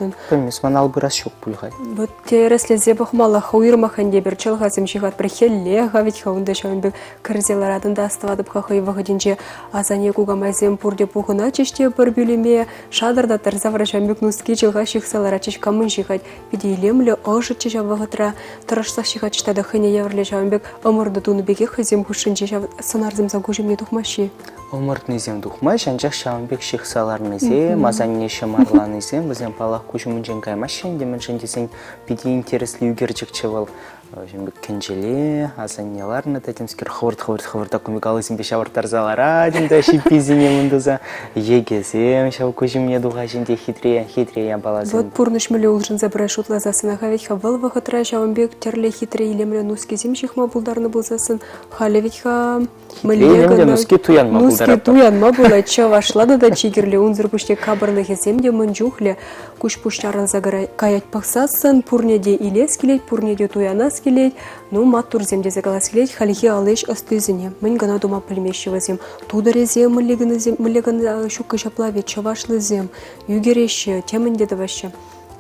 шутлатӑн? Пӗлмес, ман ал пырас ҫук пуль халь. Вот тӗрӗслесе пӑхмалла уйрӑмах ӗнтӗ эпир чӑлхасем ҫыхатпӑр хӗлле-ха вӗт-ха унта ҫавӑн пек кӗрсе ларатӑн та астӑватӑп-ха хӑй вӑхӑтӗнче асанне кукамайсем пурте пухӑнатчӗҫ те пӗр пӳлӗме шатӑртаттарса вара ҫавӑн пек нуски чӑлха ҫыхса ларатчӗҫ камӑн ҫыхать питӗ илемлӗ ӑшӑччӗ ҫав вӑхӑтра тӑрӑшсах ҫыхатчӗҫ тата хӑйне евӗрлӗ ҫавӑн пек ӑмӑрту тунӑ пекех хӑйсем хушшинче ҫав сӑнарсем сан куҫ умне тухмаҫҫӗ-и? Ӑмӑртнисем тухмасть, анчах ҫавӑн пек ҫыхса ларнисем, асанне ҫӑмарланисем, вӗсем, паллах, куҫ умӗнчен каймаҫҫӗ ӗнтӗ, мӗншӗн тесен питӗ интереслӗ ӳкерчӗкчӗ вӑл. Ҫавӑн пек кӗнчеле, асанне ларнӑ та темскер хӑвӑрт-хӑвӑрт-хӑвӑрт кумик аллисемпе ҫавӑрттарса ларать ӗнтӗ ҫипписене мӗн туса. Йӗкесем ҫав куҫ умне тухаҫ ӗнтӗ хитре, хитре япаласем. Вӑт пурнӑҫ мӗнле улшӑнса пырать шутласассӑнах вӗт-ха вӑл вӑхӑтра ҫавӑн пек тӗрлӗ хитре илемлӗ нускисем ҫыхма пултарнӑ пулсассӑн халӗ вӗт-ха Мӗнле кӑна нуски туянма нуски туянма пулать чӑвашла та чи кирлӗ. Унсӑр пуҫне капӑрлӑхӗсем те мӗн чухлӗ. Куҫ-пуҫ чарӑнса каять пӑхсассӑн пурне те илес килет, пурне те туянас килет. Ну, маттурсем тесе калас килет хальхи ал ӗҫ ӑстисене. Мӗн кӑна тума пӗлмеҫҫӗ вӗсем. Тутӑрӗсем мӗнле кӑнасем, мӗнле кӑна ҫуккӑ ҫапла вӗт чӑвашлисем ӳкереҫҫӗ, темӗн те тӑваҫҫӗ.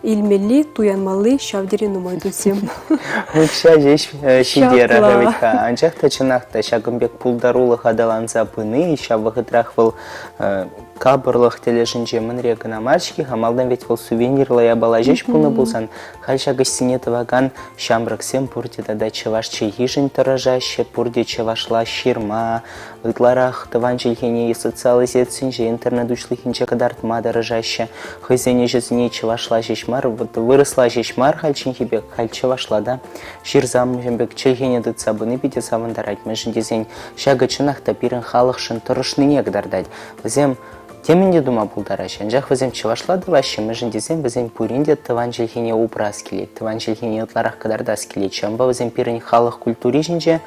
Илмелли, туянмалли ҫав тери нумай туссем. Укҫа ҫеҫ ҫитерӗ вӗт-ха. Анчах та чӑнах та ҫакӑн пек пултарулӑх аталанса пыни ҫав вӑхӑтрах вӑл капӑрлӑх тӗлӗшӗнче мӗнре кӑна мар-ҫке-ха. Малтан ведь вӑл сувенирлӑ япала ҫеҫ пулнӑ пулсан, халь ҫак ӗҫсене тӑвакан ҫамрӑксем пурте тата чӑваш чӗлхишӗн тӑрӑшаҫҫӗ, пурте чӑвашла ҫырма, Ытларах тӑван чӗлхене социаллӑ сетьсенче, интернет уҫлӑхӗнче кӑтартма тӑрӑшаҫҫӗ. Хӑйсен ӗҫӗсене чӑвашла ҫеҫ мар, вырӑсла ҫеҫ мар хальчченхи пек, халь чӑвашла та ҫырса пек чӗлхене тытса пыни питӗ савӑнтарать. Мӗншӗн тесен ҫакӑ чӑнах та пирӗн халӑхшӑн тӑрӑшнине кӑтартать. Вӗсем темӗн те тума пултараҫҫӗ, анчах вӗсем чӑвашла тӑваҫҫӗ, мӗншӗн тесен вӗсен пурин те тӑван чӗлхене упрас килет, тӑван чӗлхене ытларах кӑтартас килет. Ҫавӑнпа вӗсем пирӗн халӑх культури ҫинче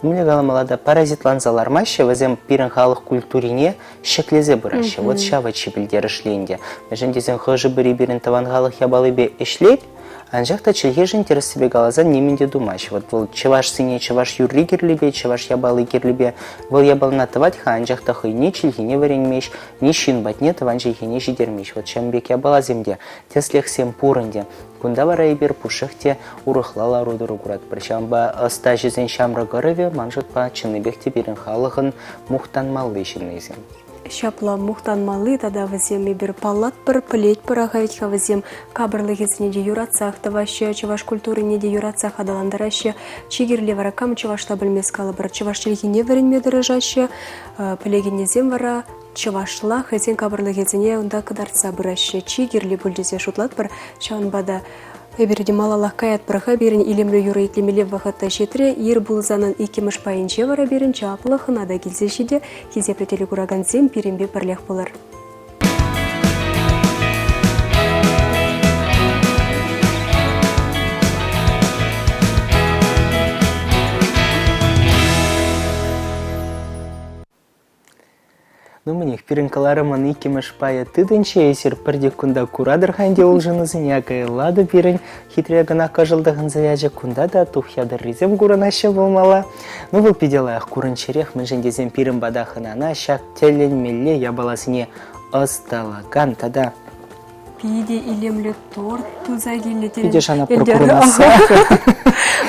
мӗнле каламалла та, паразитланса лармаҫҫӗ, вӗсем пирӗн халӑх культурине ҫӗклесе пыраҫҫӗ. Вот ҫавӑ чи пӗлтерӗшли ӗнтӗ. Мӗншӗн тесен хӑшӗ-пӗри пирӗн тӑван халӑх япалипе ӗҫлет, анчах та чӗлхешӗн тӗрӗссипе каласан нимӗн те тумасть. Вот вӑл чӑвашсене чӑваш юрри кирлипе, чӑваш япали кирлипе вӑл япалана тӑвать-ха, анчах та хӑйне чӗлхине вӗренмест, ни ҫын патне тӑван чӗлхене ҫитермест. Вот ҫавӑн пек япаласем те, тӗслӗхсем пур ӗнтӗ. Кунта вара эпир пушшех те урӑхла лару-тӑру куратпӑр. Ҫавӑнпа ӑстаҫӑсен ҫамрӑк ӑрӑвӗ, ман шутпа, чӑннипех те пирӗн халӑхӑн мухтанмалли ҫыннисем. Ҫапла мухтанмалли тата вӗсем эпир паллатпӑр, пӗлетпӗр ахать-ха вӗсем капӑрлӑхӗсене те юратсах тӑваҫҫӗ, чӑваш культурине те юратсах аталантараҫҫӗ. Чи кирли вара кам чӑвашла пӗлмест калӑпӑр, чӑваш чӗлхине вӗренме тӑрӑшаҫҫӗ, пӗлекеннисем вара чӑвашла хӑйсен капӑрлӑхӗсене унта кӑтартса пыраҫҫӗ. Чи кирли пуль тесе шутлатпӑр. Ҫавӑнпа та эпир те малаллах каятпӑр-ха. Пирӗн илемлӗ юрӑ итлемелли вӑхӑт та ҫитрӗ. Ир пулсанӑн иккӗмӗш пайӗнче вара пирӗн чаплӑ хӑна та килсе ҫитӗ. Хисеплӗ телекуракансем пирӗнпе пӗрлех пулӑр. Ну, мӗнех, пирӗн кӑларӑмӑн иккӗмӗш пайӗ тытӑнчӗ. Эсир пӗрте кунта куратӑр-ха ӗнтӗ улшӑнусене. Каялла пирӗн хитре кӑна кӑшӑл тӑхӑнса ячӗ. Кунта та тухья тӑррисем курӑнаҫҫӗ пулмалла. Ну, вӑл питӗ лайӑх курӑнччӗрех, мӗншӗн тесен пирӗн пата хӑнана ҫак тӗлӗнмелле япаласене ӑсталакан тата Питӗ илемлӗ торт туса килнӗ. Питӗ шанатпӑр курӑнасса.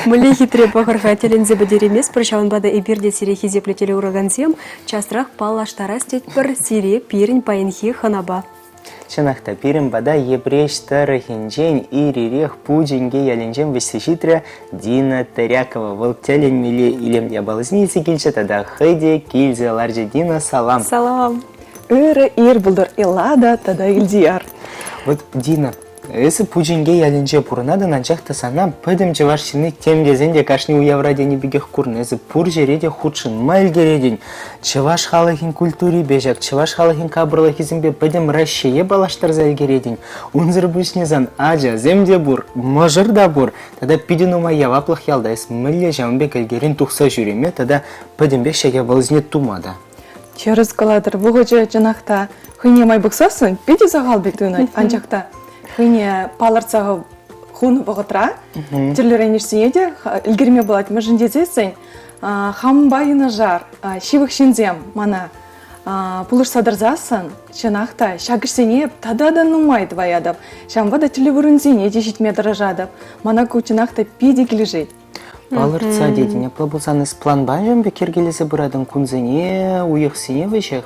Мӗнле хитре пӑхӑр-ха, тӗлӗнсе пӗтерейместпӗр. Ҫавӑнпа та эпир те сире, хисеплӗ телекуракансем, часрах паллаштарас тетпӗр сире пирӗн паянхи хӑнапа. Чӑнах та, пирӗн пата Йӗпреҫ тӑрӑхӗнчен ир-ирех Пучинке ялӗнчен вӗҫсе ҫитрӗ Дина Терякова. Вӑл тӗлӗнмелле илем япаласене илсе килчӗ тата хӑй те килсе ларчӗ. Дина, салам! Салам! Ырӑ ир пултӑр Эллада тата Ильдияр. Вот, Дина, эсӗ Пучинке ялӗнче пурӑнатӑн, анчах та сана пӗтӗм чӑваш ҫынни тем тесен те кашни уявра тенӗ пекех курнӑ. Эсӗ пур ҫӗре те хутшӑнма ӗлкӗретӗн. Чӑваш халӑхӗн культурипе ҫак чӑваш халӑхӗн капӑрлӑхӗсемпе пӗтӗм Раҫҫее паллаштарса ӗлкӗретӗн. Унсӑр пуҫне сан ачасем те пур, мӑшӑр та пур. Тата питӗ нумай яваплӑх ялта эс мӗнле ҫавӑн пек ӗлкӗрен тухса ҫӳреме тата пӗтӗмпех ҫак япаласене тума та. Тӗрӗс калатӑр, вӑхӑчӗ чӑнах та хӑйне май пӑхсассӑн питӗ сахал пек туйӑнать, анчах та хӑйне палӑртса хунӑ вӑхӑтра тӗрлӗрен ӗҫсене те ӗлкӗрме пулать. Мӗншӗн тесессӗн хампа юнашар ҫывӑх ҫынсем мана. Пулӑшса тӑрсассӑн, чӑнах та, ҫак ӗҫсене тата та нумай тӑваятӑп. Ҫавӑнпа та тӗрлӗ вырӑнсене те ҫитме тӑрӑшатӑп. Мана ку чӑнах та питӗ килӗшет. Палӑртса тетӗн. Апла пулсан эс планпа ҫавӑн пек йӗркелесе пыратӑн кунсене, уйӑхсене веҫех?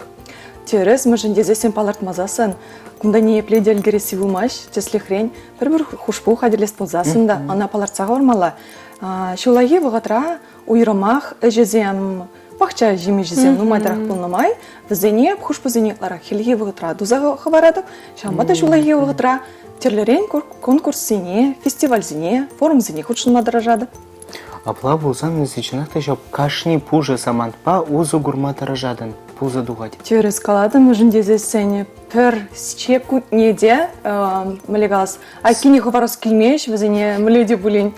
Тӗрӗс, мӗншӗн тесессӗн палӑртмасассӑн кунта ниепле те ӗлкӗресси пулмасть. Тӗслӗхрен, пӗр-пӗр хушпу хатӗрлес пулсассӑн та ӑна палӑртса хӑвармалла. Ҫуллахи вӑхӑтра уйрӑмах ӗҫӗсем пахча ҫимӗҫӗсем нумайтарах пулнӑ май вӗсене хушпусене ытларах хӗллехи вӑхӑтра туса хӑваратӑп. Ҫавӑнпа та ҫуллахи вӑхӑтра тӗрлӗрен конкурссене, фестивальсене, форумсене хутшӑнма тӑрӑшатӑп. Апла пулсан эсӗ чӑнах та ҫав кашни пушӑ самантпа усӑ курма тӑрӑшатӑн, пулса тухать. Тӗрӗс калатӑн, мӗншӗн тесессӗн пӗр ҫеккунтне те, мӗнле калас, айккине хӑварас килмест вӗсене мӗнле те пулин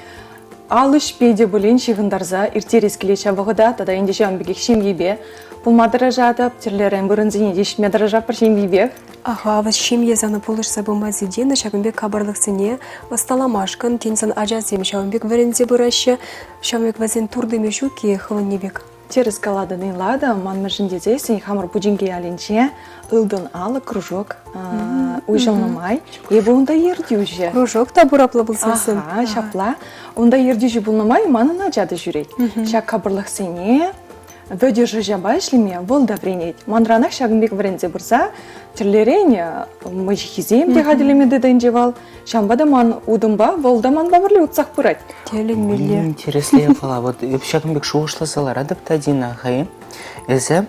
ал ӗҫпе те пулин ҫыхӑнтарса ирттерес килет ҫав вӑхӑта тата ӗнтӗ ҫавӑн пекех ҫемьепе пулма тӑрӑшатӑп, тӗрлӗрен вырӑнсене те ҫитме тӑрӑшатпӑр ҫемйипех. Аха, вӑт ҫемье сана пулӑшса пыма ситенӗ ҫакӑн пек капӑрлӑхсене ӑсталамашкӑн, тен, сан ачасем ҫавӑн пек вӗренсе пыраҫҫӗ, ҫавӑн пек вӗсен туртӑмӗ ҫук-и хӑвӑнни пек? Тӗрӗс калатӑн-и, Лада, ман мӗншӗн тесессӗн хамӑр Пучинке ялӗнче Ылтӑн алӑ кружок уҫӑлнӑ май эпӗ унта ертӳҫӗ. Кружок та пур апла пулсассӑн. Аха, ҫапла. Унта ертӳҫӗ пулнӑ май манӑн ача та ҫӳрет. Ҫак капӑрлӑхсене вӗтӗ шӑрҫапа ӗҫлеме вӑл та вӗренет. Манранах ҫакӑн пек вӗренсе пырса тӗрлӗрен мӑйҫыххисем те хатӗрлеме тытӑнчӗ вӑл. Ҫавӑнпа та ман утӑмпа вӑл та манпа пӗрле утсах пырать. Тӗлӗнмелле. Интереслӗ япала. Вот эп ҫакӑн пек шухӑшласа ларатӑп та, Дина, хӑй. Эсӗ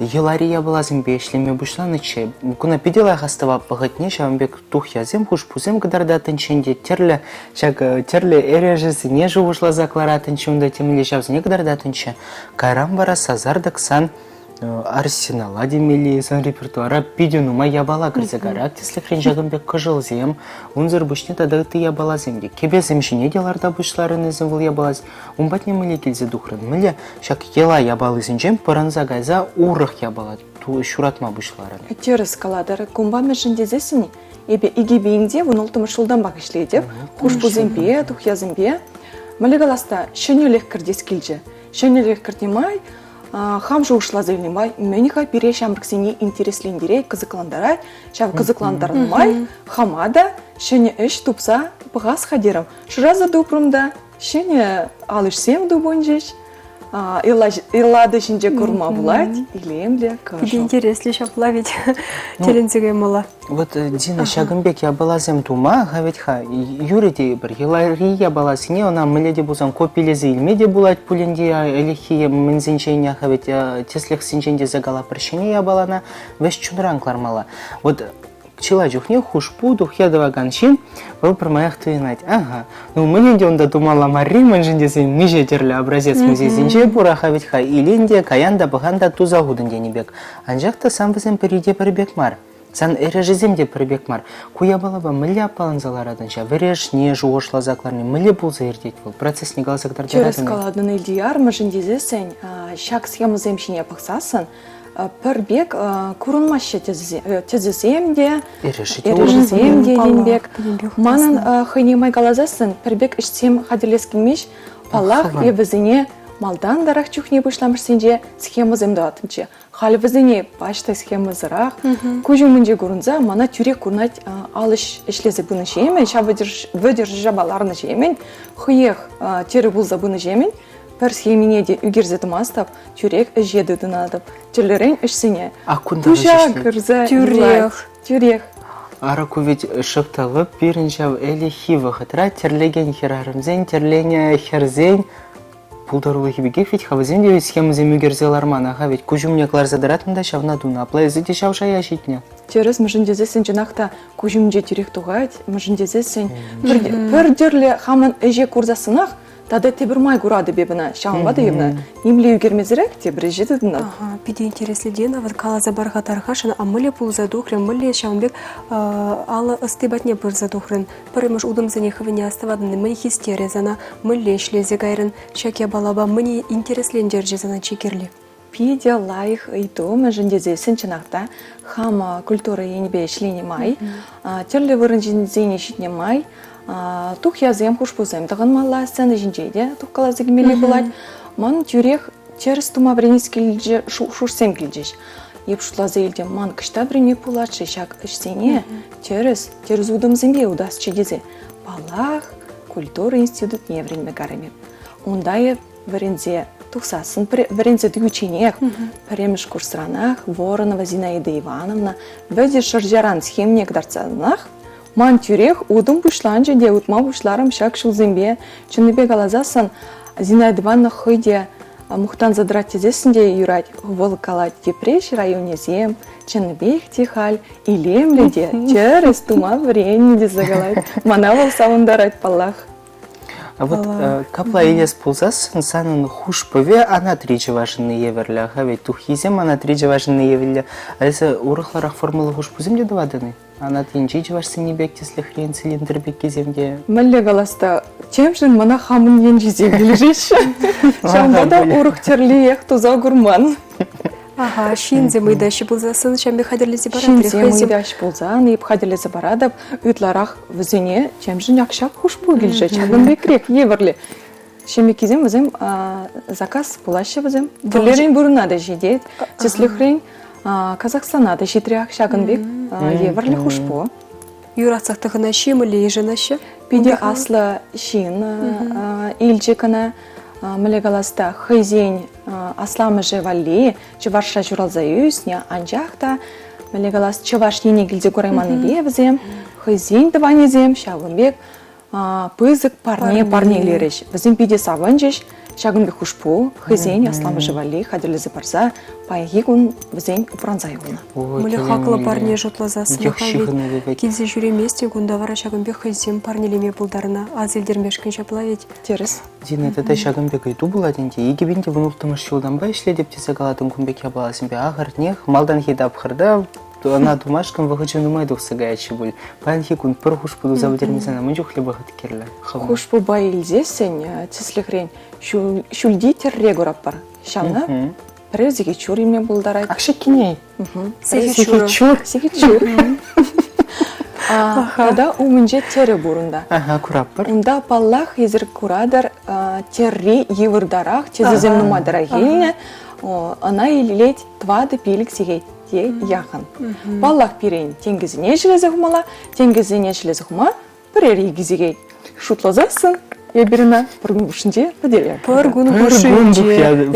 йӑлари япаласемпе ӗҫлеме пуҫланӑччӗ. Куна питӗ лайӑх астӑвап вӑхӑтне ҫавӑн пек тухьясем, хушпусем кӑтартаттӑнччӗ ӗнтӗ, тӗрлӗ ҫак тӗрлӗ эрешӗсене шухӑшласа кӑлараттӑнччӗ унта темӗнле ҫавсене кӑтартаттӑнччӗ. Кайран вара сасартӑк сан арсенала темелли сан репертуара питӗ нумай япала кӗрсе кайрать. Тӗслӗхрен ҫакӑн пек кӑшӑлсем, унсӑр пуҫне тата ытти япаласем те. Кӗпесем ҫине те ларта пуҫларӑн эсӗ вӑл япаласем. Ун патне мӗнле килсе тухрӑн? Мӗнле ҫак йӑла япалисенчен пӑрӑнса кайса урӑх япала ҫуратма пуҫларӑн? Тӗрӗс калатӑр. Кунпа мӗншӗн тесессӗн эпӗ 2000 те 16-мӗш ҫултанпах ӗҫлетӗп. Хушпусемпе, тухьясемпе. Мӗнле калас та, ҫӗнӗлӗх кӗртес килчӗ. Ҫӗнӗлӗх кӗртнӗ май хам шухӑшласа илнӗ май мӗн-ха пире ҫамрӑксене интереслентерет, кӑсӑклантарать. Ҫав кӑсӑклантарнӑ май хама та ҫӗнӗ ӗҫ тупса пӑхас-ха терӗм. Шыраса тупрӑм та ҫӗнӗ ал ӗҫсем тупӑнчӗҫ. Эллада ҫинче курма пулать, илемлӗ кӑшӑл. Питӗ интереслӗ ҫапла ведь тӗлӗнсе каймалла. Вот, Дина, ҫакӑн пек япаласем тума-ха вӗт-ха, юрӗ тейӗпӗр, йӑлари япаласене ӑна мӗнле те пулсан копилесе илме те пулать пулин те ӗлӗкхи мӗнсенчен-ха вӗт тӗслӗхсенчен тесе калапӑр ҫӗнӗ япалана вӗҫ чунран кӑлармалла. Вот чылай чухне хушпу тухья тӑвакан ҫын вӑл пӗрмаях туйӑнать. Ага, ну мӗн ӗнтӗ унта тумалла марри, мӗншӗн тесен миҫе тӗрлӗ образец музейсенче пур-ха вӗт-ха, илен те, каян та, пӑхан та туса хутӑн тенӗ пек. Анчах та сан вӗсем пӗри те пӗр пек мар. Сан эрешӗсем те пӗр пек мар. Ку япалапа мӗнле аппаланса ларатӑн ҫав? Эрешне шухӑшласа кӑларни мӗнле пулса иртет вӑл? Процесне каласа кӑтартаратӑн-и? Тӗрӗс калатӑн, Ильдияр, мӗншӗн тесессӗн ҫак схемӑсем ҫине пӑхсассӑн пӗр пек курӑнмаҫҫӗ тӗсӗсем те, эрешӗсем те тен пек. Манӑн хӑйне май каласассӑн пӗр пек ӗҫсем хатӗрлес килмест. Паллах, эпӗ вӗсене малтантарах чухне пуҫламӑшсенче схемӑсем тӑваттӑмччӗ. Халь вӗсене пач та схемӑсӑрах куҫ умӗнче курӑнса мана тӳрех курӑнать ал ӗҫ ӗҫлесе пынӑ ҫемӗн, ҫав вӗтӗр шӑшапа ларнӑ ҫемӗн, хӑех тӗрӗ пулса пынӑ ҫемӗн пӗр схемине те ӳкерсе тӑмастӑп, тӳрех ӗҫе тытӑнатӑп. Тӗрлӗрен ӗҫсене пуҫа кӗрсе тӳрех. Тӳрех. Ара ку ведь шӑп та лӑп пирӗн ҫав ӗлӗкхи вӑхӑтра тӗрлекен хӗрарӑмсен, тӗрленӗ хӗрсен пултарулӑхӗ пекех вӗт-ха вӗсем те схемӑсем ӳкерсе ларман-ха ведь куҫ умне кӑларса тӑратнӑ та ҫавна тунӑ. Апла эсӗ те ҫав шая ҫитнӗ. Тӗрӗс, мӗншӗн тесессӗн чӑнах та куҫ умӗнче тӳрех тухать, мӗншӗн тесессӗн пӗр тӗрлӗ хамӑн ӗҫе курсассӑнах тата тепӗр май куратӑп эп ӑна. Ҫавӑнпа та эп ӑна нимле ӳкермесӗрех тепӗр ӗҫе тытӑнатӑп. Ага, питӗ интереслӗ, Дина. Вот каласа пар-ха тархасшӑн, а мӗнле пулса тухрӗ, мӗнле ҫавӑн пек алӑ ӑсти патне пырса тухрӑн? Пӗрремӗш утӑмсене хӑвне астӑватӑн, мӗн хистерӗ сана, мӗнле ӗҫлесе кайрӑн? Ҫак япалапа мӗн интереслентерчӗ сана чи кирли? Питӗ лайӑх ыйту, мӗншӗн тесессӗн чӑнах та хам культура енӗпе ӗҫленӗ май, тӗрлӗ вырӑн ҫынсене ҫитнӗ май тухьясем, хушпусем тӑхӑнмалла, сцена ҫинче те тухкаласа килмелле пулать. Ман тӳрех тӗрӗс тума вӗренес килчӗ, шухӑшсем килчӗҫ. Эп шутласа илтӗм, ман кӑҫта вӗренме пулать-ши ҫак ӗҫсене тӗрӗс, тӗрӗс утӑмсемпе утасчӗ тесе. Паллах, культура институтне вӗренме карӑм эп. Унта эп вӗренсе тухсассӑн, вӗренсе тухичченех пӗрремӗш курсранах Воронова Зинаида Ивановна вӗтӗ шӑрҫаран схемине кӑтартсанах ман тӳрех утӑм пуҫланчӗ те утма пуҫларӑм ҫак ҫулсемпе. Чӑннипе каласассӑн, Зинаида Ивановна хӑй те мухтанса тӑрать тесессӗн те юрать. Вӑл калать, Йӗпреҫ районӗсем чӑннипех те халь илемлӗ те тӗрӗс тума вӗреннӗ тесе калать. Мана вӑл савӑнтарать, паллах. А вот капла илес пулсассӑн санӑн хушпӑвӗ анатри чӑвашӑнни евӗрлӗ-ха ведь тухйисем анатри чӑвашӑнни евӗрлӗ. А эсӗ урӑхларах формӑллӑ хушпусем те тӑватӑн-и? Анат енчи чӑвашсенни пек тӗслӗхрен цилиндр пеккисем те. Мӗнле калас та, темшӗн мана хамӑн енчисем килӗшеҫҫӗ. Ҫавӑнпа та урӑх тӗрлиех туса курман. Ага, ҫынсем ыйтаҫҫӗ пулсассӑн ҫав пек хатӗрлесе паратӑр. Ҫынсем ыйтаҫҫӗ пулсан, эп хатӗрлесе паратӑп. Ытларах вӗсене темшӗн ак ҫак хушпу килӗшет. Ҫакӑн пекрех евӗрлӗ. Ҫемеккисем вӗсем заказ пулаҫҫӗ вӗсем. Тӗрлӗрен вырӑна та ҫитет. Тӗслӗхрен, Казахстана та ҫитрӗ ак ҫакӑн пек евӗрлӗ хушпу. Юратсах тӑхӑнаҫҫӗ, мӗнле йышӑнаҫҫӗ? Питӗ аслӑ ҫын илчӗ кӑна. Мӗнле калас та, хӑйсен асламӑшӗ валли чӑвашра ҫуралса ӳснӗ, анчах та, мӗнле калас, Чӑваш Ене килсе курайманнипе вӗсем хӑйсен тӑванӗсем ҫавӑн пек пысӑк парне парнелерӗҫ. Вӗсем питӗ савӑнчӗҫ. Ҫакӑн пек хушпу хӑйсен асламӑшӗ валли хатӗрлесе парса паянхи кун вӗсен упранса юлнӑ. Мӗнле хаклӑ парне шутласа сӑмаха ведь килсе ҫӳремест кунта вара ҫакӑн пек хӑйсем парнелеме пултарнӑ. Ас илтермешкӗн ҫапла ведь. Тӗрӗс. Дина, тата ҫакӑн пек ыйту пулать ӗнтӗ. 2016 ҫултанпа ӗҫлетӗп тесе калатӑн кун пек япаласемпе. Ахӑртнех, малтанхи тапхӑрта ӑна тумашкӑн вӑхӑчӗ нумай тухса каятчӗ пуль. Паянхи кун пӗр хушпу туса пӗтерме сана мӗн чухлӗ вӑхӑт кирлӗ? Хушпупа илсессӗн, тӗслӗхрен, ҫӳлти тӗрре куратпӑр. Ҫавна пӗрер сехет ҫур илме пултарать. Ак ҫеккине. Сехет ҫур. Сехет ҫур. Тата умӗнче тӗрӗ пур унта. Ага, куратпӑр. Унта, паллах, эсир куратӑр, тӗрри йывӑртарах, тӗсӗсем нумайтарах илнӗ. Ӑна илет тӑватӑ-пилӗк сехет те яхӑн. Паллах, пирӗн тенкӗсене ҫӗлесе хумалла, тенкӗсене ҫӗлесе хума пӗрер икӗ сехет. Шутласассӑн эпир ӑна пӗр кун хушшинче пӗтерер. Пӗр кун хушшинче.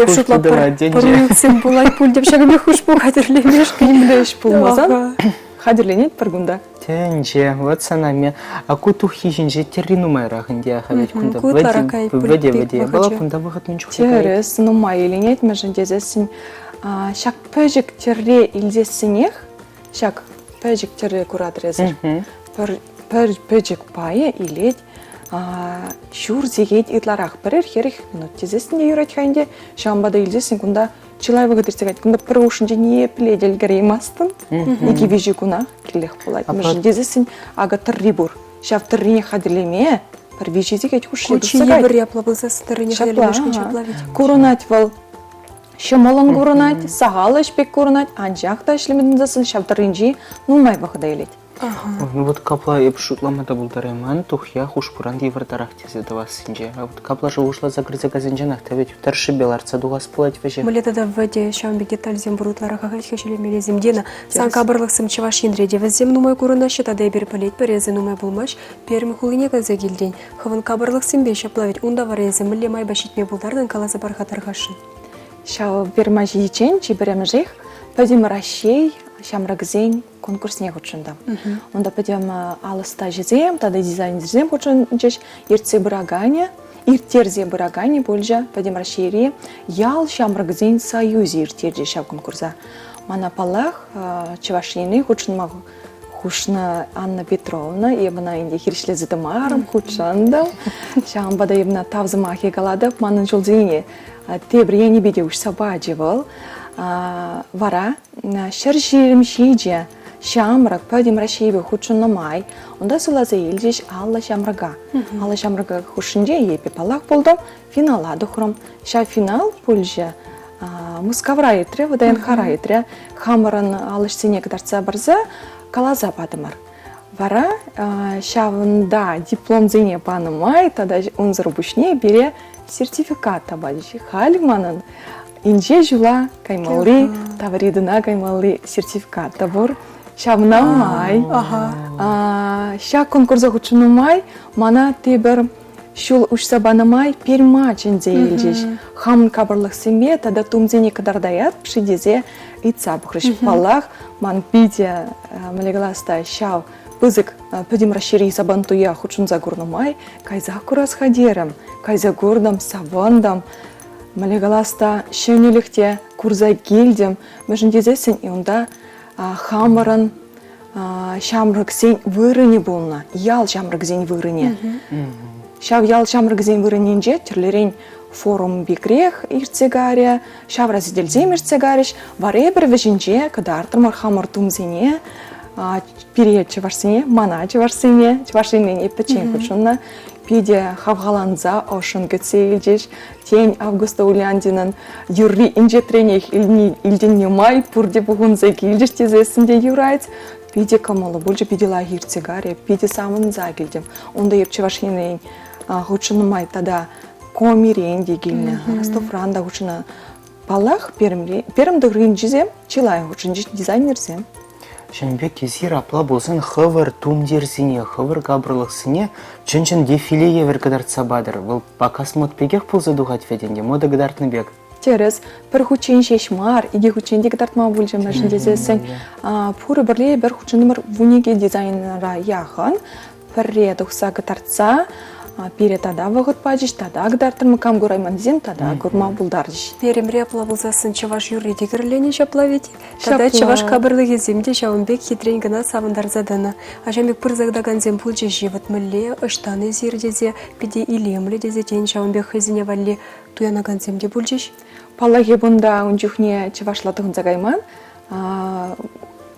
Эп шутлап пӗр уйӑхсем пулать пуль теп ҫакӑн пек хушпу хатӗрлемешкӗн. Нимле ӗҫ пулмасан хатӗрленет пӗр кунта. Тӗнче, вот сана ме. А ку туххи ҫинче тӗрри нумайрах ӗнтӗ, ха ведь кунта Ку ытларах каять пуль вӗте пек вӗте. вӑхӑчӗ. Вӑл кунта вӑхӑт мӗн чухлӗ каять? Тӗрӗс, нумай иленет, мӗншӗн тесессӗн ҫак пӗчӗк тӗрре илсессӗнех ҫак пӗчӗк тӗрре куратӑр эсир. Пӗр, пӗр пӗчӗк пайӗ илет ҫур сехет ытларах, пӗрер 40 минут тесессӗн те юрать-ха ӗнтӗ. Ҫавӑнпа та илсессӗн кунта чылай вӑхӑт иртсе каять. Кунта пӗр хушшинче ниепле те ӗлкӗреймастӑн. Икӗ-виҫӗ кунах килех пулать. Мӗншӗн тесессӗн акӑ тӑрри пур. Ҫав тӑррине хатӗрлеме пӗр виҫӗ сехет хушши Ку чи тухса каять. йывӑр япла пулсассӑн тӑррине хатӗрлемешкӗн ҫапла ведь. Курӑнать вӑл. Ҫӑмӑллӑн курӑнать, сахал ӗҫ пек курӑнать, анчах та ӗҫлеме тытӑнсассӑн ҫав тӑрринчи нумай вӑхӑта илет. Ну вот капла эп шутлама та пултарайман, тухья хушпуран йывӑртарах тесе тӑвассинче. А вот капла шухӑшласа кӗрсе кайсанчанах та ведь тӑршшӗпе лартса тухас пулать вӗҫех. Мӗнле тата вӗтӗ ҫавӑн пек детальсем пур ытларах ахаль ҫӳлемеллисем. Дина, сан капӑрлӑхсем Чӑваш Енре те вӗсем нумай курӑнаҫҫӗ тата эпир пӗлетпӗр, эсӗ нумай пулмасть Пермь хулине кайса килтӗн. Хӑвӑн капӑрлӑхсемпе ҫапла вӗт унта вара эсӗ мӗнле майпа ҫитме пултартӑн каласа пар-ха тархасшӑн. Ҫав Перма ҫитиччен чи пӗрремӗшех Пӗтӗм Раҫҫей ҫамрӑкӗсен конкурсне хутшӑнтӑм. Унта пӗтӗм ал ӑстаҫӑсем тата дизайнерсем хутшӑнчӗҫ. Ертсе пыраканӗ, ирттерсе пыраканӗ пулчӗ Пӗтӗм Раҫҫейри ял ҫамрӑкӗсен союзӗ ирттерчӗ ҫав конкурса. Мана, паллах, Чӑваш Ене хутшӑнма хушнӑ Анна Петровна. Эп ӑна ӗнтӗ хирӗҫлесе тӑмарӑм, хутшӑнтӑм. Ҫавӑнпа та эп ӑна тав сӑмахӗ калатӑп. Манӑн ҫулсене тепӗр енӗпе те уҫса пачӗ вӑл. Вара 127 ҫамрӑк Пӗтӗм Раҫҫейпе хутшӑннӑ май унта суйласа илчӗҫ 50 ҫамрӑка. 50 ҫамрӑка хушшинче эпӗ, паллах, пултӑм, финала тухрӑм. Ҫав финал пулчӗ Мускавра иртрӗ, ВДНХра иртрӗ. Хамӑрӑн ал ӗҫсене кӑтартса парса каласа патӑмӑр. Вара ҫавӑнта дипломсене панӑ май тата унсӑр пуҫне пире сертификат та пачӗҫ. Халь манӑн. инҫе ҫула каймалли, Тавридӑна каймалли сертификат та пур. Ҫавна май ҫак конкурса хутшӑннӑ май мана тепӗр ҫул уҫса панӑ май Перьма чӗнсе илчӗҫ. Хамӑн капӑрлӑхсемпе тата тумсене кӑтартаятпши тесе ыйтса пӑхрӗҫ. Паллах, ман питӗ мӗнле калас та ҫав пысӑк Пӗтӗм Раҫҫейри Сабантуя хутшӑнса курнӑ май кайсах курас-ха терӗм. Кайса куртӑм, савӑнтӑм. Мӗнле калас та, ҫӗнӗлӗх те курса килтӗм. Мӗншӗн тесессӗн унта хамӑрӑн ҫамрӑксен вырӑнӗ пулнӑ, ял ҫамрӑкӗсен вырӑнӗ. Ҫав ял ҫамрӑкӗсен вырӑнӗнче тӗрлӗрен форум пекрех иртсе карӗ, ҫавра сӗтелсем иртсе карӗҫ. Вара эпир вӗҫӗнче кӑтартрӑмӑр хамӑр тумсене, пире чӑвашсене, мана чӑвашсене, чӑваш енне пӗччен хутшӑннӑ. Питӗ хавхаланса ӑшшӑн кӗтсе илчӗҫ. Тен, Августа Уляндинӑн юрри инҫетренех илтӗннӗ май пурте пухӑнса килчӗҫ тесессӗн те юрать. Питӗ кӑмӑллӑ пулчӗ, питӗ лайӑх иртсе карӗ, питӗ савӑнса килтӗм. Унта эп Чӑваш Енрен хутшӑннӑ май тата Комирен те килнӗ, Ростовран та хутшӑннӑ. Паллах, Пермь тӑрӑхӗнчисем чылай хутшӑнчӗҫ дизайнерсем. Ҫавӑн пек эсир апла пулсан хӑвӑр тумтирсене, хӑвӑр капӑрлӑхсене чӑн-чӑн дефиле евӗр кӑтартса патӑр. Вӑл показ мод пекех пулса тухать вӗт ӗнтӗ, мода кӑтартнӑ пек. Тӗрӗс. Пӗр хутчен ҫеҫ мар, икӗ хутчен те кӑтартма пулчӗ, мӗншӗн тесессӗн пурӗ пӗрле эпир хутшӑнтӑмӑр 12 дизайнера яхӑн. Пӗрре тухса кӑтартса пире тата вӑхӑт пачӗҫ, тата кӑтартрӑмӑр, кам курайманнисем тата курма пултарчӗҫ. Перӗмре апла пулсассӑн чӑваш юрри те кӗрленӗ ҫапла вӗт. Тата чӑваш капӑрлӑхӗсем те ҫавӑн пек хитрен кӑна савӑнтарса тӑнӑ. Ачам пек пырса тӑкакансем пулчӗҫ-и вӑт мӗнле, ӑҫтан эсир тесе, питӗ илемлӗ тесе, тен, ҫавӑн пек хӑйсене валли туянакансем те пулчӗҫ. Паллах, эп унта ун чухне чӑвашла тӑхӑнса кайман.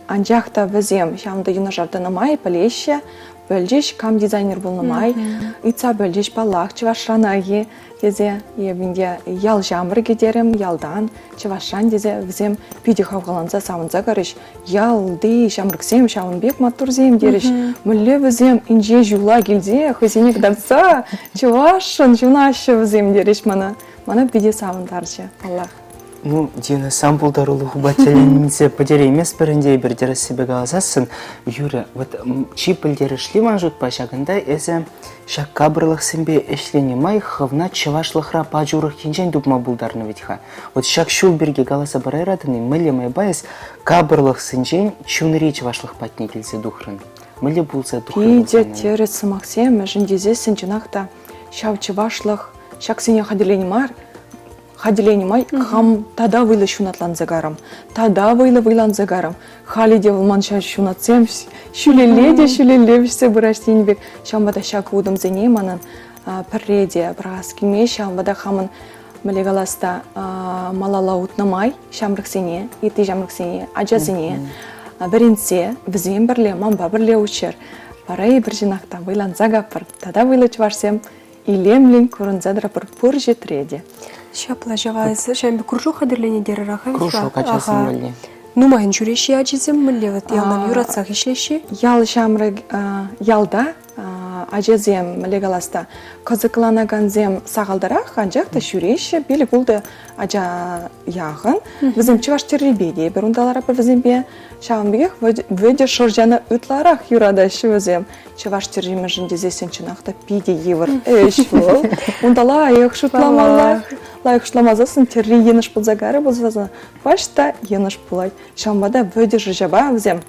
Анчах та вӗсем ҫавӑнта юнашар тӑнӑ май пӗлеҫҫӗ, пӗлчӗҫ, кам дизайнер пулнӑ май, ыйтса пӗлчӗҫ, паллах, чӑвашран-и тесе. Эп ӗнтӗ ял ҫамрӑкӗ терӗм, ялтан, чӑвашран тесе вӗсем питӗ хавхаланса савӑнса карӗҫ. Ялти ҫамрӑксем ҫавӑн пек маттурсем терӗҫ. Мӗнле вӗсем инҫе ҫула килсе хӑйсене кӑтартса чӑвашшӑн ҫунаҫҫӗ вӗсем терӗҫ мана. Мана питӗ савӑнтарчӗ, паллах. Ну, Дина, сан пултарулӑхупа тӗлӗнсе пӗтерейместпӗр ӗнтӗ эпир тӗрӗссипе каласассӑн. Юрӗ, вот чи пӗлтерӗшли ман шутпа ҫакӑнта эсӗ ҫак капӑрлӑхсемпе ӗҫленӗ май хӑвна чӑвашлӑхра пач урӑх енчен тупма пултарнӑ вӗт-ха. Вот ҫак ҫул пирки каласа парайратӑн-и, мӗнле майпа эс капӑрлӑхсенчен чунри чӑвашлӑх патне килсе тухрӑн? Мӗнле пулса тухрӑн? Питӗ тӗрӗс сӑмахсем, мӗншӗн тесессӗн чӑнах та ҫав чӑвашлӑх ҫаксене хатӗрленӗ мар, хатӗрленӗ май хам тата вӑйлӑ ҫунатланса карӑм, тата вӑйлӑ вӑйланса карӑм. Халӗ те вӑл ман ҫав ҫунатсем ҫӳлелле те ҫӳлелле вӗҫсе пыраҫ тенӗ пек. Ҫавӑнпа та ҫак утӑмсене манӑн пӗрре те пӑрахас килмест. Ҫавӑнпа та хамӑн мӗнле калас та малалла утнӑ май ҫамрӑксене, ытти ҫамрӑксене, ачасене вӗрентсе вӗсем пӗрле, манпа пӗрле уччӑр. Вара эпир чӑнах та вӑйланса капӑр. Тата вӑйлӑ чӑвашсем илемлӗн курӑнса тӑрӑпӑр пур ҫӗтре те. Ҫапла ҫава ҫавӑн пек кружок хатӗрленӗ терӗр Кружок ачасем валли. Нумайӑн ҫӳреҫҫӗ ачисем, мӗнле вот ялан юратсах ӗҫлеҫҫӗ? Ял ҫамрӑк ялта ачасем, мӗнле калас та, кӑсӑкланакансем сахалтарах, анчах та ҫӳреҫҫӗ, пилӗк-ултӑ ача яхӑн. Вӗсем чӑваш тӗррипе те эпир унта ларатпӑр вӗсемпе. Ҫавӑн пекех вӗтӗ шӑрҫана ытларах юратаҫҫӗ вӗсем. Чӑваш тӗрримӗшӗн тесессӗн чӑнах та питӗ йывӑр ӗҫ вӑл. Унта лайӑх шутламалла. Лайӑх шутламасассӑн тӗрри йӑнӑш пулса кайрӗ пулсассӑн пач та йӑнӑш пулать. Ҫавӑнпа та вӗтӗ шӑрҫапа вӗсем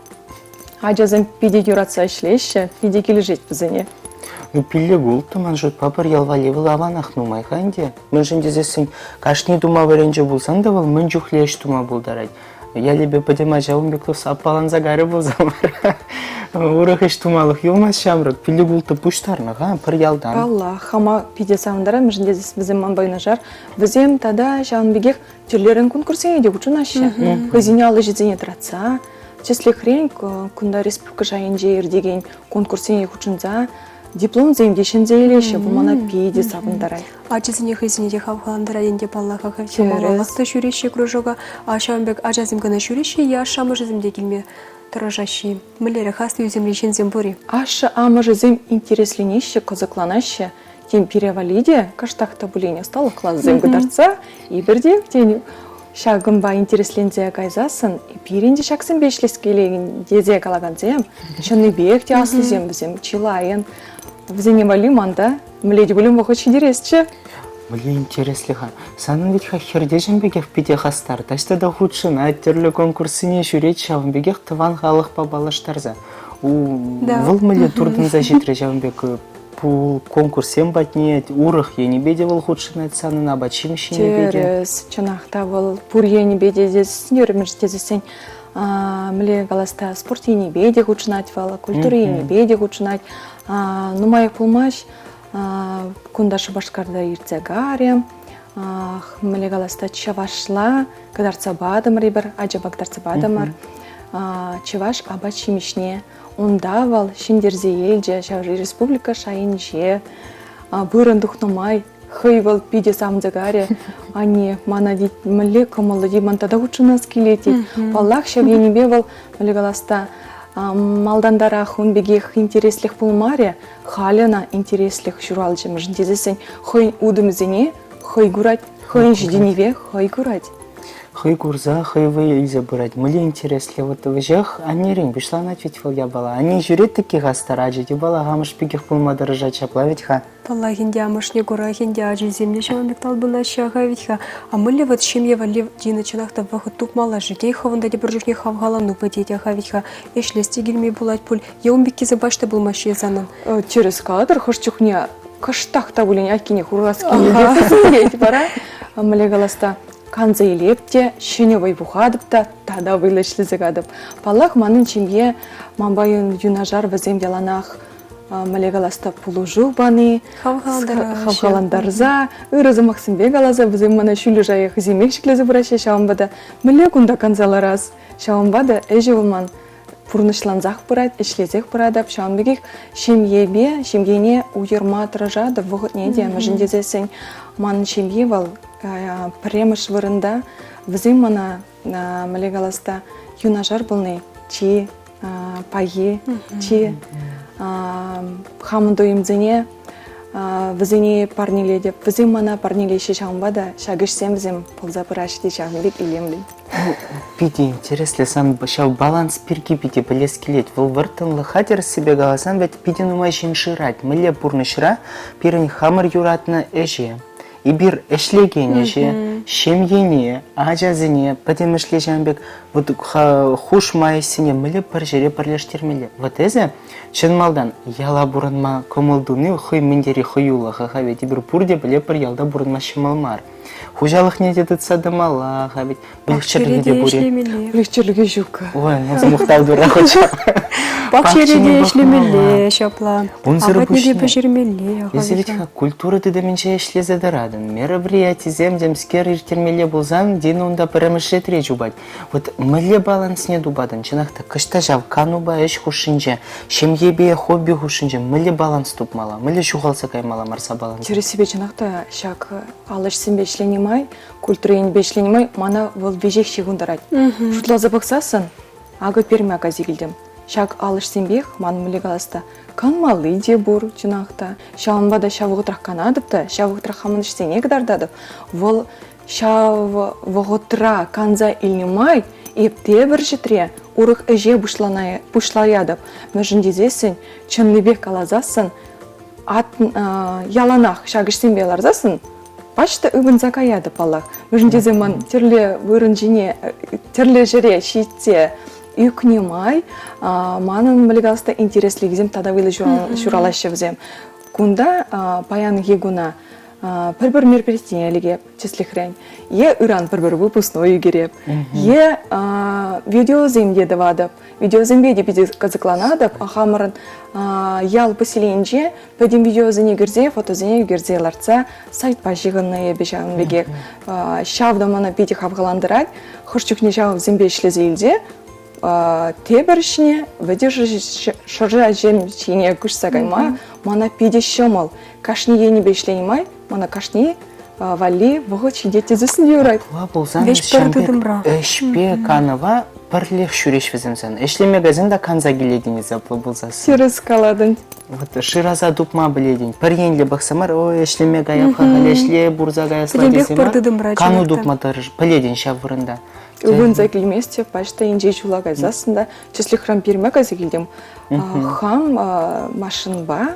ачасем питӗ юратса ӗҫлеҫҫӗ, питӗ килӗшет вӗсене. Ну, пиллӗк-улттӑ ман шутпа пӗр ял валли вӑл аванах нумай-ха ӗнтӗ. Мӗншӗн тесессӗн кашни тума вӗренчӗ пулсан та вӑл мӗн чухлӗ ӗҫ тума пултарать. Ялӗпе пӗтӗм ача ун пек аппаланса кайрӗ пулсан вара урӑх ӗҫ тумалӑх юлмасть ҫамрӑк. Пиллӗк-улттӑ пуҫтарнӑ-ха пӗр ялтан. Паллах, хама питӗ савӑнтарать, мӗншӗн тесен вӗсем манпа юнашар. Вӗсем тата ҫавӑн пекех тӗрлӗрен конкурссене те хутшӑнаҫҫӗ. Хӑйсене алӑ ӗҫӗсене тӑратса, тӗслӗхрен, кунта республика шайӗнче иртекен конкурссене хутшӑнса дипломсем те ҫӗнсе илеҫҫӗ. Вӑл мана питӗ савӑнтарать. Ачасене хӑйсене те хавхалантарать ӗнтӗ паллах. Малаллах та ҫӳреҫҫӗ кружока. А ҫавӑн пек ачасем кӑна ҫӳреҫҫӗ е ашшӗ-амӑшӗсем те килме тӑрӑшаҫҫӗ-и? Мӗнлерех аслӑ ӳсӗмри ҫынсем пур-и? Ашшӗ-амӑшӗсем интересленеҫҫӗ, кӑсӑкланаҫҫӗ. Тен, пире валли те кӑштах та пулин ӑсталӑх класӗсем кӑтартса эпир те, тен, Ҫакӑнпа интересленсе кайсассӑн пирӗн те ҫаксемпе ӗҫлес килет тесе калакансем чӑннипех те аслисем вӗсем чылайӑн. Вӗсене валли ман та мӗнле те пулин вӑхӑт ҫитересчӗ. Мӗнле интереслӗ-ха. Санӑн вӗт-ха хӗртеҫӗм пекех питӗ хастар, таҫта та хутшӑнать, тӗрлӗ конкурссене ҫӳрет, ҫавӑн пекех тӑван халӑхпа паллаштарса. Вӑл мӗнле туртӑнса ҫитрӗ ҫавӑн пек конкурссем патне, урӑх енӗпе те вӑл хутшӑнать санӑн апат-ҫимӗҫ енӗпе те. Тӗрӗс, чӑнах та вӑл пур енӗпе те тесен, тесессен мӗнле калас та, спорт енӗпе те хутшӑнать вӑл, культура енӗпе те хутшӑнать. Нумаях пулмасть кунта Шупашкарта иртсе карӗ. Мӗнле калас та, чӑвашла кӑтартса патӑмӑр эпир, ачапа кӑтартса патӑмӑр. Чӑваш апат-ҫимӗҫне унта вӑл ҫӗнтерсе илчӗ ҫав республика шайӗнче вырӑн тухнӑ май хӑй вӑл питӗ савӑнса карӗ. Анне, мана тет, мӗнле кӑмӑллӑ тет, ман тата хутшӑнас килет тет. Паллах, ҫав енӗпе вӑл, мӗнле калас та, малтантарах ун пекех интереслех пулмарӗ. Халӗ ӑна интереслӗх ҫуралчӗ, мӗншӗн тесессӗн хӑйӗн утӑмӗсене хӑй курать, хӑйӗн ҫитӗнӗве хӑй курать. Хӑй курса, хӑй вӑй илсе пырать. Мӗнле интереслӗ вот веҫех аннерен пуҫланать ведь вӑл япала. Анне ҫӳрет таки хастар ачи те паллах амӑш пекех пулма тӑрӑшать ҫапла вӗт-ха. Паллах ӗнтӗ амӑшне курах ӗнтӗ ачисем те ҫавӑн пек талпӑнаҫҫӗ-ха вӗт-ха. А мӗнле вот ҫемье валли Дина чӑнах та вӑхӑт тупмалла-ши? Тен, хӑвӑн та тепӗр чухне хавхалану пӗтет-ха вӗт-ха. Ӗҫлес те килми пулать пуль. Е ун пеккисем пач та пулмаҫҫӗ санӑн? Тӗрӗс калатӑр, хӑш чухне кӑштах та пулин айккине хурас килет вара. Мӗнле калас та, канса илеп те, ҫӗнӗ вӑй пухатӑп та, тата вӑйлӑ ӗҫлесе катӑп. Паллах, манӑн ҫемье манпа юнашар вӗсем яланах мӗнле калас та, пулӑшу пани, хавхалантарса, ырӑ сӑмахсемпе каласа вӗсем мана ҫӳллӗ шая хӑйсемех ҫӗклесе пыраҫҫӗ. Ҫавӑнпа та мӗнле кунта канса ларас? Ҫавӑнпа та ӗҫӗ вӑл ман пурнӑҫлансах пырать, ӗҫлесех пыратӑп. Ҫавӑн пекех ҫемьепе ҫемьене уйӑрма тӑрӑшатӑп вӑхӑтне те, мӗншӗн тесессӗн манӑн ҫемье вӑл пӗрремӗш вырӑнта. Вӗсем мана мӗнле калас та, юнашар пулни чи пахи, чи хамӑн туйӑмсене вӗсене парнелетӗп. Вӗсем мана парнелеҫҫӗ, ҫавӑнпа та ҫак ӗҫсем вӗсем пулса пыраҫҫӗ те ҫавӑн пек илемлӗ. Питӗ интереслӗ сан ҫав баланс пирки питӗ пӗлес килет. Вӑл вӑрттӑнлӑха тӗрӗссипе каласан вӗт питӗ нумай ҫын шырать. Мӗнле пурнӑҫра пирӗн хамӑр юратнӑ ӗҫе, эпир ӗҫлекен ӗҫе, ҫемьене, ачасене пӗтӗмӗшле ҫавӑн пек вот хушма ӗҫсене мӗнле пӗр ҫӗре пӗрлештермелле. Вот эсӗ чӑн малтан яла пурӑнма кӑмӑл туни хӑй мӗн тери хӑюлӑх-ха ведь эпир пурте пӗлетпӗр ялта пурӑнма ҫӑмӑл мар. Хуҫалӑхне те тытса тӑмалла-ха ведь. Выльӑх-чӗрлӗхӗ те пур-и? Выльӑх-чӗрлӗхӗ ҫук. Ой, ну мухтав тура хоть. Пахчаре те ӗҫлемелле ҫапла. Унсӑр Апатне те пуҫне пӗҫермелле. Эсӗ вӗт-ха культура тытӑмӗнче ӗҫлесе тӑратӑн. Мероприятисем темскер ирттермелле пулсан Дина унта пӗрремӗш ретре чупать. Вот мӗнле балансне тупатӑн? Чӑнах та, кӑҫта ҫав канупа ӗҫ хушшинче, ҫемьепе хобби хушшинче мӗнле баланс тупмалла? Мӗнле ҫухалса каймалла мар баланс? Тӗрӗссипе чӑнах та ҫак ал ӗҫсемпе ӗҫленӗ май, культура енӗпе ӗҫленӗ май мана вӑл веҫех ҫыхӑнтарать. Шутласа пӑхсассӑн, акӑ Пермя кайса килтӗм. Ҫак ал ӗҫсемпех ман мӗнле калас та, канмалли те пур, чӑнах та. Ҫавӑнпа та ҫав вӑхӑтрах канатӑп та, ҫав вӑхӑтрах хамӑн ӗҫсене кӑтартатӑп. Вӑл ҫав вӑхӑтра канса илнӗ май эп тепӗр ҫӗтре урӑх ӗҫе пуҫлаятӑп. Мӗншӗн тесессӗн, чӑннипех каласассӑн, яланах ҫак ӗҫсемпе ларсассӑн пач та ывӑнса каятӑп паллах. Мӗншӗн тесен ман тӗрлӗ вырӑн ҫине, тӗрлӗ ҫӗре ҫитсе ӳкнӗ май манӑн мӗнле калас та интереслӗхӗсем тата вӑйлӑ ҫуралаҫҫӗ вӗсем. Кунта паянхи куна пӗр-пӗр мероприятине лекеп, тӗслӗхрен, е ыран пӗр-пӗр выпускной ӳкереп, е видеосем те тӑватӑп. Видеосемпе те питӗ кӑсӑкланатӑп. Хамӑрӑн ял поселенинче пӗтӗм видеосене кӗрсе, фотосене ӳкерсе лартса сайтпа ҫыхӑннӑ эпӗ ҫавӑн пекех. Ҫав та мана питӗ хавхалантарать. Хӑш чухне ҫавсемпе ӗҫлесе илсе тепӗр ӗҫне вӗтӗ шӑрҫа ҫине куҫса кайма мана питӗ ҫӑмӑл. Кашни енӗпе ӗҫленӗ май мана кашни валли вӑхӑт ҫитет тесессӗн те юрать. Апла пулсан ӗҫпе канӑва. Пӗрлех ҫӳреҫ вӗсем сан. Ӗҫлеме кайсан та канса килетӗн эсӗ апла пулсассӑн. Тӗрӗс калатӑн. Вот шыраса тупма пӗлетӗн. Пӗр енлӗ пӑхса мар, ой, ӗҫлеме каяп-ха, халӗ ӗҫле пурса каясла Пӗтӗмпех тесе пӗр мар. тытӑмра Кану чӑнах та. тупма тӑрӑш, пӗлетӗн ҫав вырӑнта. Ывӑнса килмест пач та инҫе ҫула кайсассӑн та тӗслӗхрен Перме кайса килтӗм. Хам машинпа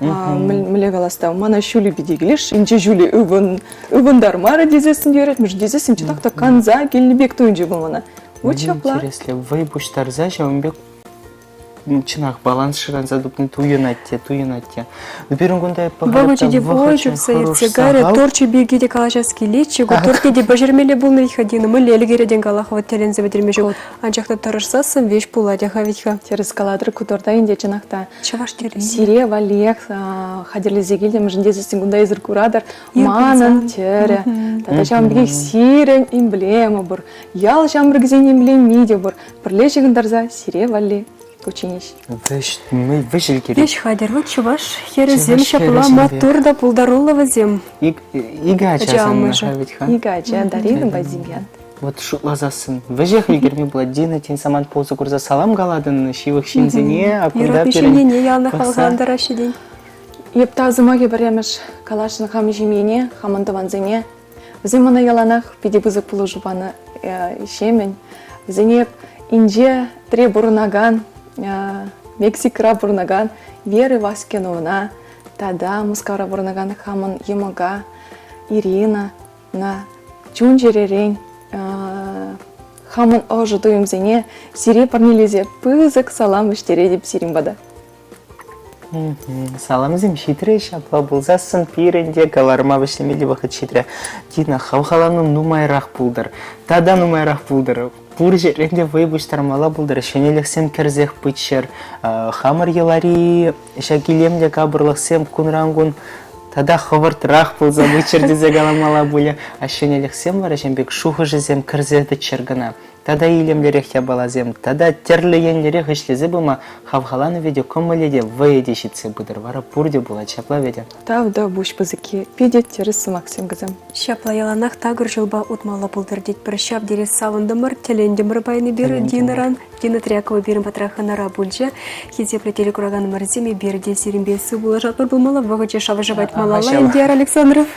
мӗнле калас та, мана ҫулӗ питӗ килӗш, инҫе ҫулӗ ывӑн, ывӑнтармарӗ тесессӗн юрать, мӗншӗн тесессӗн чӑнах та канса килнӗ пек туйӑнчӗ вӑл мана. Вот ҫапла. Интереслӗ, вӑй пуҫтарса ҫавӑн пек чӑнах баланс шыранса тупни туйӑнать те, туйӑнать те. Пирӗн кунта Вӑхӑчӗ те вӑй чупса иртсе кайрӗ, торчӗ пирки те калаҫас килетчӗ, ку тортне те пӗҫермелле пулнӑ-ха Дина, мӗнле ӗлкӗретӗн калах вӑт тӗлӗнсе пӗтерме ҫук. Анчах та тӑрӑшсассӑн веҫ пулать-ха вӗт-ха. Тӗрӗс калатӑр, ку торта ӗнтӗ чӑнах та Чӑваш тӗрри. Сире валлиех хатӗрлесе килтӗм, тесессӗн кунта эсир куратӑр. Манӑн тӗрӗ тата ҫавӑн пекех сирӗн эмблема пур, ял ҫамрӑкӗсен эмблеми те пур. Пӗрле ҫыхӑнтарса сире валли кучченеҫ. Вӗҫ кирек. Вӗҫ хатӗр. Вот чӑваш хӗрӗсем ҫапла маттур та пултаруллӑ вӗсем. Икӗ ача санӑн вӗт-ха. Икӗ ача, Дарина Базимьян. Вот шутласассӑн вӗҫех ӗлкӗрме пулать. Дина, тен, самант пулса курса салам калатӑн ҫывӑх ҫынсене, а кунта Юратнӑ пирӗн ҫемьене яланах пӑхса хавхалантараҫҫӗ тен. Эп тав сӑмахӗ пӗрремӗш каласшӑн хам ҫемьене, хамӑн тӑвансене. Вӗсем мана яланах питӗ пысӑк пулӑшу панӑ ҫемӗн. Вӗсене эп инҫетре пурӑнакан, Мексикӑра пурӑнакан Вера Васькиновӑна тата Мускавра пурӑнакан хамӑн йӑмӑка Ирина на чун-чӗререн хамӑн ӑшӑ туйӑмсене сире парнелесе пысӑк салам вӗҫтеретӗп сирӗн пата. Саламсем ҫитрӗҫ, апла пулсассӑн пирӗн те кӑларма вӗҫлемелли вӑхӑт ҫитрӗ. Дина, хавхалану нумайрах пултӑр, тата нумайрах пултӑр. Пур ҫӗртен те вӑй пуҫтармалла пултӑр, ҫӗнӗлӗхсем кӗрсех пыччӑр. Хамӑр йӑлари ҫак илемлӗ капӑрлӑхсем кунран-кун тата хӑвӑртрах пулса пыччӑр тесе каламалла пулӗ. А ҫӗнӗлӗхсем вара ҫын пек шухӑшӗсем кӗрсе тӑччӑр кӑна. Тата илемлӗрех япаласем, тата тӗрлӗ енлӗрех ӗҫлесе пыма хавхаланӑвӗ те, кӑмӑлӗ те, вӑйӗ те ҫитсе пытӑр. Вара пурте пулать ҫапла вӗт. Тав та пуҫ пысӑкки. Питӗ тӗрӗс сӑмахсем кӗсем. Ҫапла яланах такӑр ҫулпа утмалла пултӑр тетпӗр. Ҫав тери савӑнтӑмӑр, тӗлӗнтӗмӗр паян эпир Динӑран. Дина Трякова пирӗн патра хӑнара пулчӗ. Хисеплӗ телекураканӑмӑрсем, эпир те сирӗнпе сывпуллашатпӑр пулмалла. Вӑхӑчӗ шав-шавать малалла, Эльдияр Александров.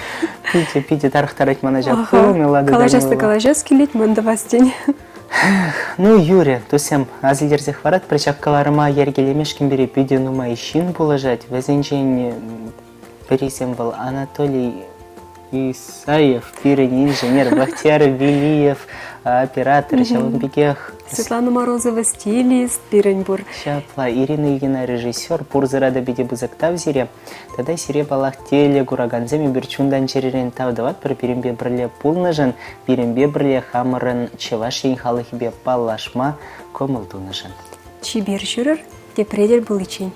Питӗ, питӗ тарӑхтарать мана ҫак пулӑм. Калаҫас та калаҫас килет, мӗн тӑвас тен. Ну, юрӗ, туссем, ас илтерсех паратпӑр, ҫак кӑларӑма йӗркелемешкӗн пире питӗ нумай ҫын пулӑшать. Вӗсенчен пӗрисем вӑл Анатолий Исаев, пирӗн инженер, Бахтияр Велиев, оператор, ҫавӑн пекех Светлана Морозова стилист пирӗн пур. Ҫапла, Ирина Ильина режиссер, пурсӑра та питӗ пысӑк тав сире. Тата сире, паллах, телекуракансем эпир чунтан-чӗререн тав тӑватпӑр пирӗнпе пӗрле пулнӑшӑн, пирӗнпе пӗрле хамӑрӑн Чӑваш Ен халӑхӗпе паллашма кӑмӑл тунӑшӑн. Чипер ҫӳрӗр, тепре тӗл пуличчен.